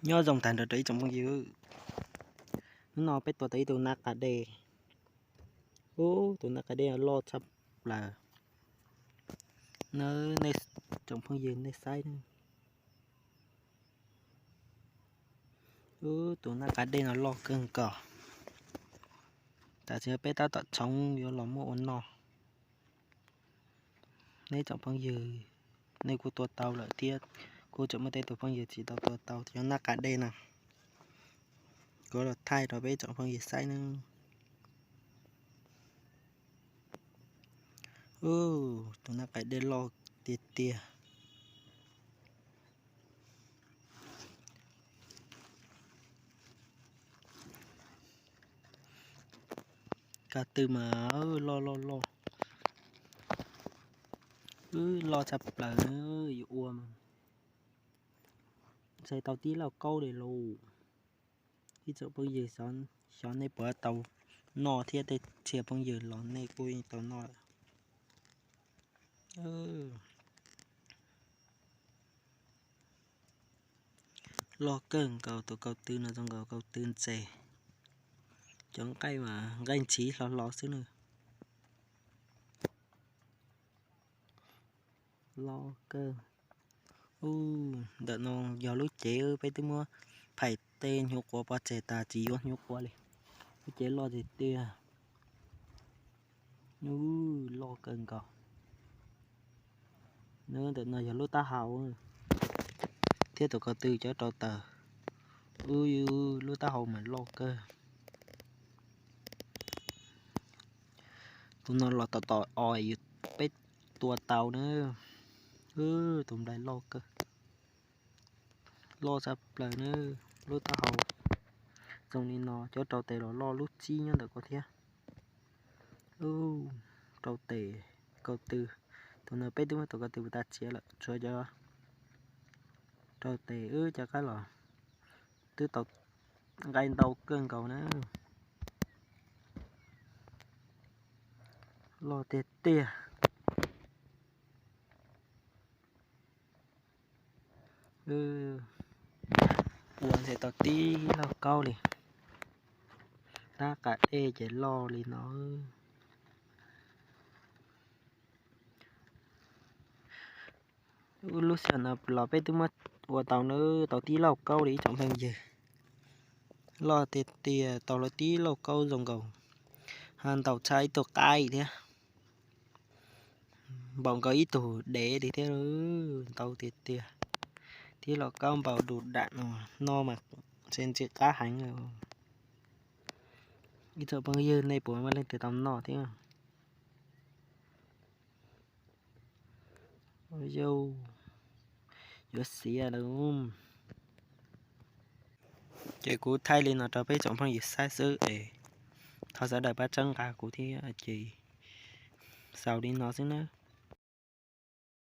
Nyob zoo tag nrho rau ib tsoom phooj ywg, hnub no peb tua tau ib tug nab qa dej. Ub, tus nab qa dej loj tshaj plaws. Nawb, nej tsoom phooj ywg nej saib nawb. Ub, tus nab qa dej no loj kawg nkaus. Tam sim no peb tab tom tshoob yuav los muab ua noj. Nej tsoom phooj ywg, nej kuj tua tau lawm thiab, kuj tseem muaj tej tus phooj ywg tsis tau tua tau cov nab qa dej no. Kuv los thaij rau peb tsoom phooj ywg saib nawb. Ub, tus nab qa dej loj tiag tiag. Ko tw mas loj loj loj. Wb loj tshaj plaws, yuav ua mas ntshe tau tib lauj kaub li lauj. Ib tsoom phooj ywg, xyov nej puas tau noj thiab, tej txhia phooj ywg los nej kuj yeej tau noj lawm. Loj kawg nkaus, tus kaus tw no zoo nkaus kaus tw ntses. Cov nqaij mas nqaij ntshiv hlo hlo xwb na. Loj kawg. Ub, ntawm no yog lub cev peb twb muab phais tej hnyuv quav pov tseg tas tsis yuav hnyuv quav li. Lub cev loj tiag tiag. Ub, loj kawg nkaus. Nws ntawm no yog lub taub hau thiab tus ko tw cov rau taws. Ub, lub taub hau mas loj kawg. Tus no los tom tom os yus peb tua tau na. Ub, tus nplai loj kawg. Loj tshaj plaws na. Lub taub hau zoo li no, cov rau tes los loj lub txib nyob ntawm ko thiab. Ub, rau tes, kaus tw. Tus no peb twb muab tus ko tw mus tas txiav lawm, tshuav cov rau tes wb cov qab los twb tau nqaij ntau kawg nkaus na. Loj tiag tiag. Ua ntshe tau tib lauj kaub li. Nab qa dej ces loj li no. Lub sij hawm no los peb twb muab ua tau na, tau tib lauj kaub li ib tsoom phooj ywg. Loj tiag tiag, tau lawm tib lauj kaub zoo nkaus, ha ntaus tshaj ib tug qaib thiab. Npaum nkaus ib tug dev li thiab, ntau tiag tiag. Tib lauj kaub npaum du dam no, noj mas ntshe ntxim qab heev. Ib tsoom phooj ywg nej puas muaj leej twg tau noj thiab? Yuav xiav lawm. Ces kuv thaij li no rau peb tsoom phooj ywg saib xwb es thov sawv daws pab txhawb nqa kuv thiab ces xaus li no xwb nawb.